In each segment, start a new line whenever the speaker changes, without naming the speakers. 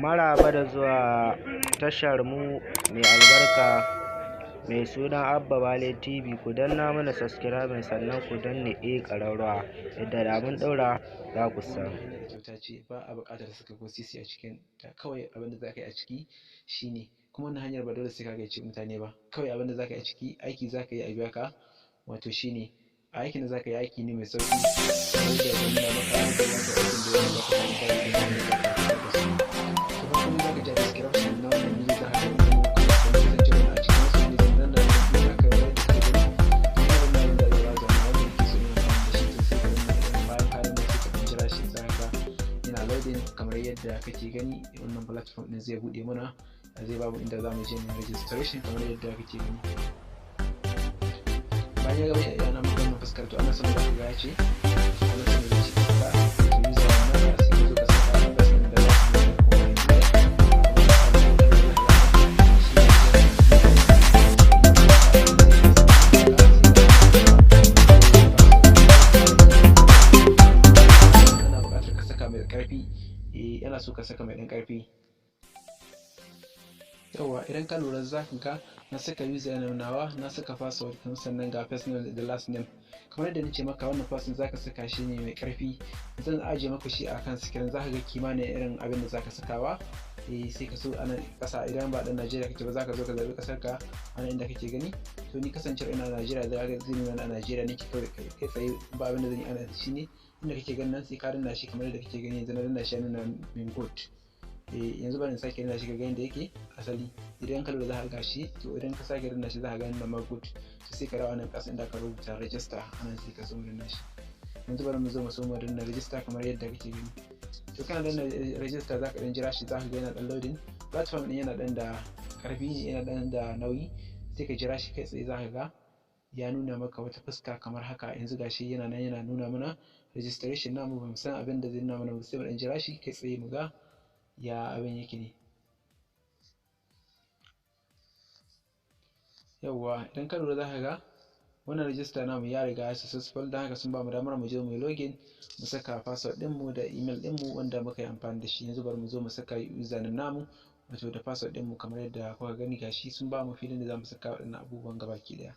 Maraba da zuwa tashar mu mai albarka mai suna Abba Bale TV. Ku danna mana subscribing, sannan ku danna ƙararrawa, yadda da mun ɗaura za ku samu.
Kyauta ce, ba a buƙatar saka ko sisi a cikin ta. Kawai abin da za ka yi a ciki shine, kuma wannan hanyar ba dole sai ka gayyaci mutane ba. Kawai abin da za ka yi a ciki, aiki za ka yi a biya ka. Wato shine aikin da za ka yi, aiki ne mai sauƙi wanda zai nuna maka yadda za ka aikin da wanda za ka samu kayan da wanda za ka fitar da su. To, farko za ka je a description na wannan bidiyo, za ka ga wani kuma kasancewa a cikin wasu bidiyo nan da nan da aka yi da kake gani. Ina da nan da zai zama wanda yake so yin amfani da shi. To, sai ka danna. Bayan ka danna, sai ka ɗan jira shi, za ka yana loading kamar yadda kake gani. Wannan platform ɗin zai buɗe mana, zai bamu inda za mu je mu registration kamar yadda kake gani. Bayan ya gama yana maka wannan fuskar, to ana son za ka ga ya ce, ana son zai ce ka saka user naka. Sai ka zo ka saka first name da last name da kuma email. Ana buƙatar ka saka mai ƙarfi. Eh, yana so ka saka mai ɗan ƙarfi. Yawwa, idan ka lura za ka ga na saka username nawa, na saka password kuma, sannan ga first name da last name. Kamar yadda nace maka, wannan password zaka saka shi ne mai ƙarfi. Zan ajiye maka shi a kan screen, zaka ga kimanin irin abin da zaka sakawa. Eh, sai ka so a nan ƙasa, idan ba ɗan Najeriya kake ba, zaka zo ka zaɓi ƙasar ka a nan inda kake gani. To, ni kasancewar ina Najeriya, za ka zai nuna a Najeriya nake. Kawai kai tsaye ba abin da zan yi ana shine inda kake ganin nan, sai ka danna shi kamar yadda kake gani. Yanzu na danna shi, ya nuna min good. Eh, yanzu bari in sake danna shi ka ga yadda yake asali. Idan ka lura, za ka ga shi. To, idan ka sake danna shi, za ka ga nuna ma good. To, sai ka dawo nan ƙasa inda ka rubuta register anan, sai ka so mu danna shi. Yanzu bari mu zo mu so mu danna register kamar yadda kake gani. To, kana danna register, za ka dan jira shi, za ka ga yana dan loading. Platform din yana dan da karfi ne, yana dan da nauyi. Sai ka jira shi, kai tsaye za ka ga ya nuna maka wata fuska kamar haka. Yanzu gashi yana nan yana nuna mana registration namu. Ba mu san abin da zai nuna mana ba, sai mu dan jira shi kai tsaye mu ga ya abin yake ne. Yawwa, idan ka lura, za ka ga wannan register namu ya riga ya successful. Don haka sun ba mu damar mu je mu yi login, mu saka password ɗinmu da email ɗinmu wanda muka yi amfani da shi. Yanzu bari mu zo mu saka username namu, wato da password ɗinmu kamar yadda kuka gani. Gashi sun ba mu filin da za mu saka waɗannan abubuwan gabaki ɗaya.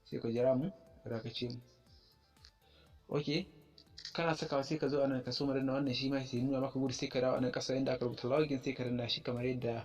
Sai ku jira mu, dakace mu. Ok, kana sakawa, sai ka zo anan ka so mu danna wannan, shi ma sai nuna maka good. Sai ka dawo anan ƙasa inda aka rubuta login, sai ka danna shi kamar yadda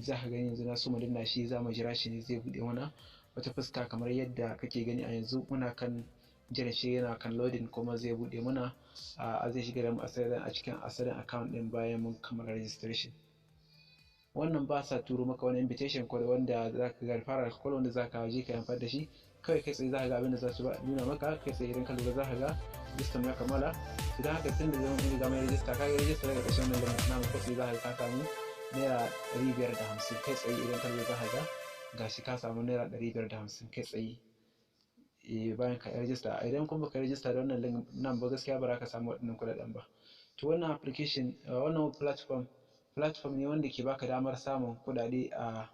za ka gani. Yanzu na so mu danna shi, za mu jira shi ne zai buɗe mana wata fuska kamar yadda kake gani. A yanzu muna kan jiran shi, yana kan loading, kuma zai buɗe mana, a zai shiga da mu asalin a cikin asalin account ɗin bayan mun kammala registration. Wannan ba sa turo maka wani invitation code wanda za ka ga referral code wanda za ka je ka yi amfani da shi. Kawai kai tsaye za ka ga abin da za su nuna maka. Kai tsaye idan ka lura, za ka ga system ya kammala. Idan haka tun da zan riga mai register, ka ga register daga ƙarshen wannan link namu, kai tsaye za ka ga ka samu ₦550. Kai tsaye idan ka lura, za ka ga gashi ka samu ₦550 kai tsaye bayan ka register. Idan kuma baka register da wannan link nan ba, gaskiya ba za ka samu waɗannan kuɗaɗen ba. To, wannan application, wannan platform ne wanda ke baka damar samun kuɗaɗe a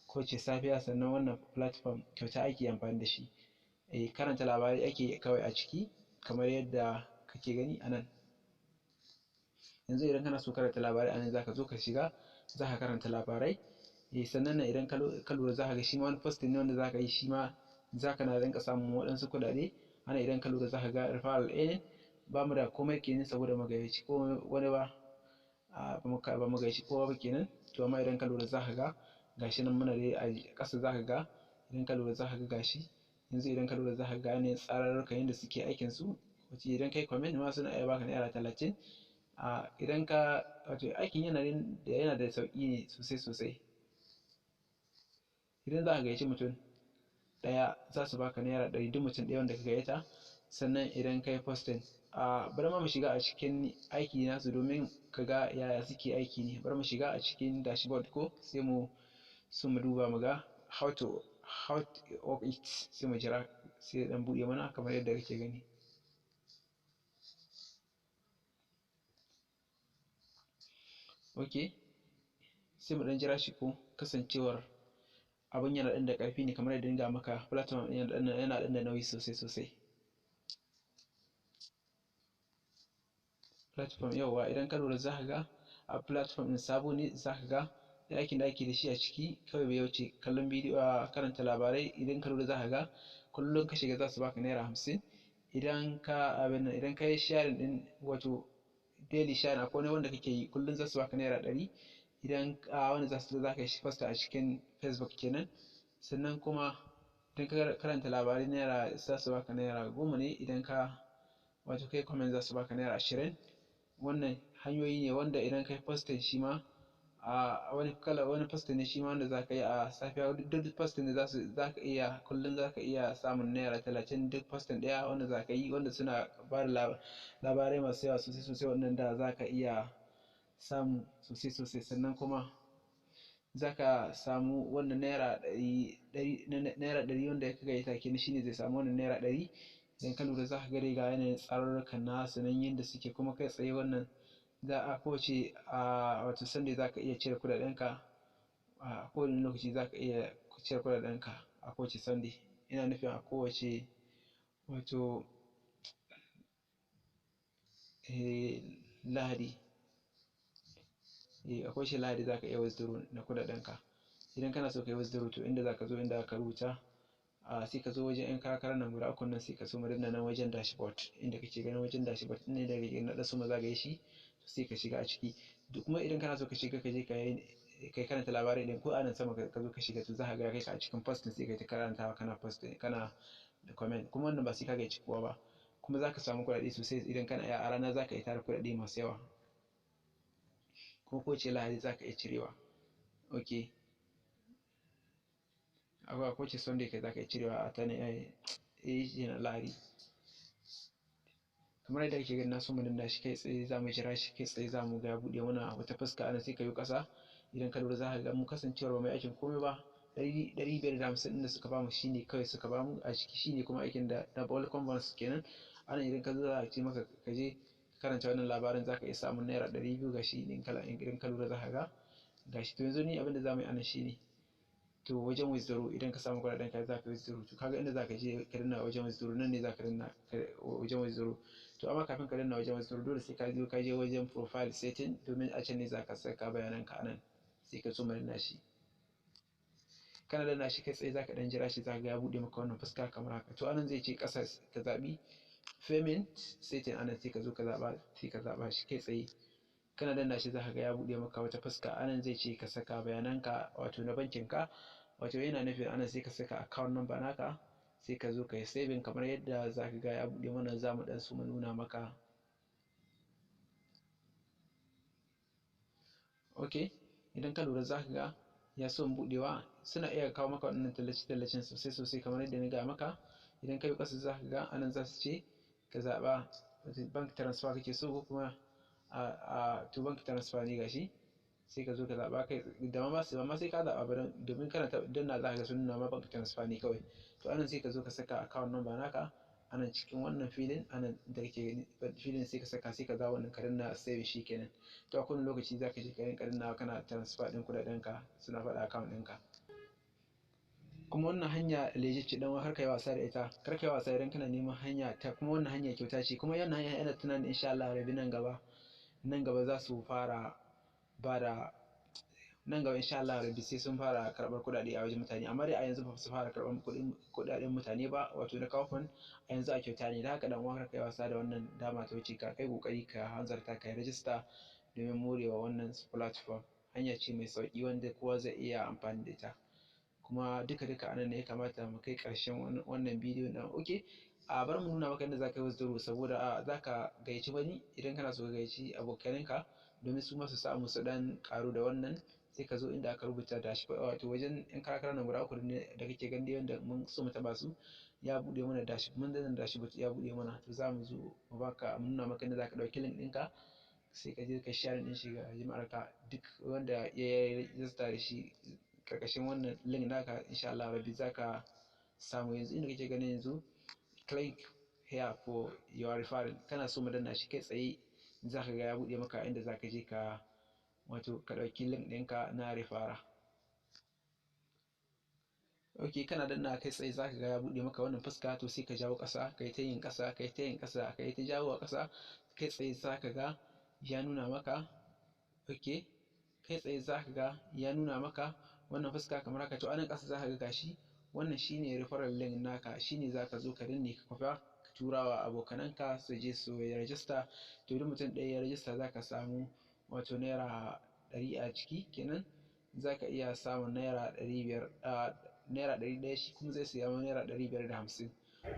kowace safiya. Sannan wannan platform kyauta ake amfani da shi. Karanta labarai ake kawai a ciki kamar yadda kake gani a nan. Yanzu idan kana so karanta labarai a nan, zaka zo ka shiga, za ka karanta labarai. Sannan nan idan ka lura, za ka ga shi ma wani posting ne wanda za ka yi, shi ma za ka na rinka samun waɗansu kuɗaɗe. Ana idan ka lura, za ka ga referral earning. Ba mu da komai kenan saboda mu gayyaci ko wani ba, ba mu gayyaci kowa ba kenan. To, amma idan ka lura, za ka ga gashi nan muna dai a ƙasa. Za ka ga idan ka lura, za ka ga gashi. Yanzu idan ka lura, za ka ga yanayin tsararrukan yadda suke aikin su. Wato idan kai comment ma, suna iya baka ₦30. Idan ka, wato aikin yana da sauƙi ne sosai sosai. Idan za ka gayyaci mutum ɗaya, za su baka ₦100 duk mutum ɗaya wanda ka gayyata. Sannan idan kai posting, bari ma mu shiga a cikin aiki nasu domin ka ga yaya suke aiki ne. Bari mu shiga a cikin dashboard ko sai mu so mu duba mu ga how to work it. Sai mu jira sai dan buɗe mana kamar yadda kake gani. Ok, sai mu dan jira shi ko kasancewar abun yana ɗan da ƙarfi ne. Kamar yadda na gaya maka, platform ɗin yana ɗan da nauyi sosai sosai platform. Yauwa, idan ka lura, za ka ga A platform ɗin sabo ne, za ka ga aikin da ake da shi a ciki kawai bai wuce kallon bidiyo, a karanta labarai. Idan ka lura, za ka ga kullum ka shiga za su baka ₦50. Idan ka abin nan, idan ka yi sharing ɗin, wato daily sharing, akwai wani wanda kake yi kullum, za su baka ₦100 idan a wanda za su za ka yi post a cikin Facebook kenan. Sannan kuma idan ka karanta labarai, naira za su baka ₦10 ne. Idan ka wato kai comment, za su baka ₦20. Wannan hanyoyi ne wanda idan kai posting, shi ma a wani kala wani posting ne shi ma wanda za ka yi a safiya. Duk posting da za su za ka iya kullum za ka iya samun ₦30 duk posting ɗaya wanda za ka yi, wanda suna ba da labarai masu yawa sosai sosai, waɗanda za ka iya samu sosai sosai. Sannan kuma za ka samu wannan ₦100, ₦100 wanda ya gayyata kenan shine zai samu wannan ₦100. Idan ka lura, za ka ga dai ga yanayin tsarurrukan nasu nan yanda suke. Kuma kai tsaye wannan za a kowace a wato Sunday za ka iya cire kuɗaɗenka. A kowane lokaci za ka iya cire kuɗaɗenka a kowace Sunday, ina nufin a kowace wato Lahadi. A kowace Lahadi za ka iya withdraw na kuɗaɗenka. Idan kana so ka yi withdraw, to inda za ka zo, inda aka rubuta a, sai ka zo wajen 'yan karakarar nan guda uku nan, sai ka so mu danna nan wajen dashboard inda kake ganin wajen dashboard ɗin da kake ganin na so mu zagaye shi, to sai ka shiga a ciki. Duk kuma idan kana so ka shiga, ka je ka yi kai karanta labarai ɗin ko a nan sama ka zo ka shiga, to za ka ga kai ka a cikin post ɗin, sai kai ta karantawa, kana post, kana comment. Kuma wannan ba sai ka gayyaci kowa ba, kuma za ka samu kuɗaɗe sosai. Idan kana a rana za ka iya tara kuɗaɗe masu yawa, kuma kowace Lahadi za ka iya cirewa. Ok, akwai kowace Sunday kai za ka iya cirewa a ta ne eh Lahadi. Kamar yadda kake gani, na so mu danna shi kai tsaye, za mu jira shi kai tsaye, za mu ga ya buɗe mana wata fuska ana. Sai ka yi ƙasa. Idan ka lura, za ka ga mu kasancewar ba mai aikin komai ba, 550 ɗin da suka bamu shine kawai suka bamu a ciki, shine kuma aikin da na welcome bonus kenan. Anan idan ka zo, za a ce maka ka je karanta wannan labarin, za ka iya samun ₦200. Gashi, idan ka lura, za ka ga gashi. To yanzu ni abin da za mu yi anan shine, to wajen withdraw, idan ka samu kuɗaɗen ka za ka withdraw. To kaga inda za ka je ka danna wajen withdraw, nan ne za ka danna wajen withdraw. To amma kafin ka danna wajen withdraw, dole sai ka zo ka je wajen profile setting, domin a can ne za ka saka bayanan ka. Anan sai ka zo mu danna shi. Kana danna shi kai tsaye, za ka ɗan jira shi, za ka ga ya buɗe maka wannan fuska kamar haka. To anan zai ce ƙasa ka zaɓi payment setting. Anan sai ka zo ka zaɓa, sai ka zaɓa shi kai tsaye. Kana danna shi, za ka ga ya buɗe maka wata fuska. Anan zai ce ka saka bayananka, wato na bankin ka, wato yana nufin anan sai ka saka account number naka, sai ka zo ka yi saving. Kamar yadda za ka ga ya buɗe mana, za mu ɗan so mu nuna maka. Ok, idan ka lura, za ka ga ya so buɗewa. Suna iya kawo maka waɗannan tallace-tallacen sosai sosai. Kamar yadda na gaya maka, idan ka yi ƙasa, za ka ga anan za su ce ka zaɓa bank transfer kake so ko kuma a to bank transfer ne. Gashi, sai ka zo ka zaɓa kai da ma ba ma sai ka zaɓa ba, domin kana danna za ka ga sun nuna ma bank transfer ne kawai. To anan sai ka zo ka saka account number naka anan cikin wannan filin anan da kake gani filin, sai ka saka, sai ka zawo wannan ka danna save, shi kenan. To a kowane lokaci za ka je ka rinka dannawa, kana transfer ɗin kuɗaɗen ka suna faɗa account ɗinka. Kuma wannan hanya legit ce, dan kar ka yi wasa da ita, kar ka yi wasa idan kana neman hanya ta. Kuma wannan hanya kyauta ce. Kuma wannan hanya ina tunanin insha Allah rabi nan gaba za su fara ba da, nan gaba insha Allah rabbi sai sun fara karɓar kuɗaɗe a wajen mutane. Amma dai a yanzu ba su fara karɓar kuɗaɗen mutane ba, wato na kawfan a yanzu a kyauta ne. Da haka dan uwa, kar ka yi wasa da wannan dama ta wuce ka. Kai kokari ka hanzarta ka yi rajista domin morewa wannan platform. Hanya ce mai sauƙi wanda kowa zai iya amfani da ita. Kuma duka duka anan ne ya kamata mu kai ƙarshen wannan bidiyo na. Ok, a bar mu nuna maka yadda za ka yi withdraw, saboda a za ka gayyaci wani. Idan kana so ka gayyaci abokananka domin su ma su samu su dan karu da wannan, sai ka zo inda aka rubuta dashboard, wato wajen yan karakarar nan guda uku da kake gani wanda mun so mu taba su, ya buɗe mana dash, mun danna dashboard ya buɗe mana. To za mu zo mu baka, mu nuna maka inda za ka ɗauki link ɗinka, sai ka je ka share ɗin shi ga jama'ar ka. Duk wanda ya register da shi karkashin wannan link naka, insha Allah rabbi zaka samu. Yanzu inda kake ganin yanzu "click here for your referral", kana so mu danna shi kai tsaye, zaka ga ya buɗe maka inda zaka je ka wato ka ɗauki link ɗinka na referral. Ok, kana danna kai tsaye, zaka ga ya buɗe maka wannan fuska. To sai ka jawo ƙasa, kai ta yin ƙasa, kai ta yin ƙasa, kai ta jawo ƙasa. Kai tsaye zaka ga ya nuna maka Ok, kai tsaye za ka ga ya nuna maka wannan fuska kamar haka. To, anan ƙasa za ka ga gashi, wannan shine referral link naka, shine za ka zo ka danne ka kwafa ka tura wa abokananka su je su yi rajista. To, duk mutum ɗaya ya rajista za ka samu wato ₦100 a ciki. Kenan za ka iya samun ₦500, ₦100, shi kuma zai siya ₦550.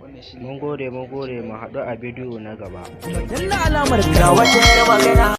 Wannan shine.
Mun gode, mun gode, mu haɗu a bidiyo na gaba.
Danna alamar ga wata magana.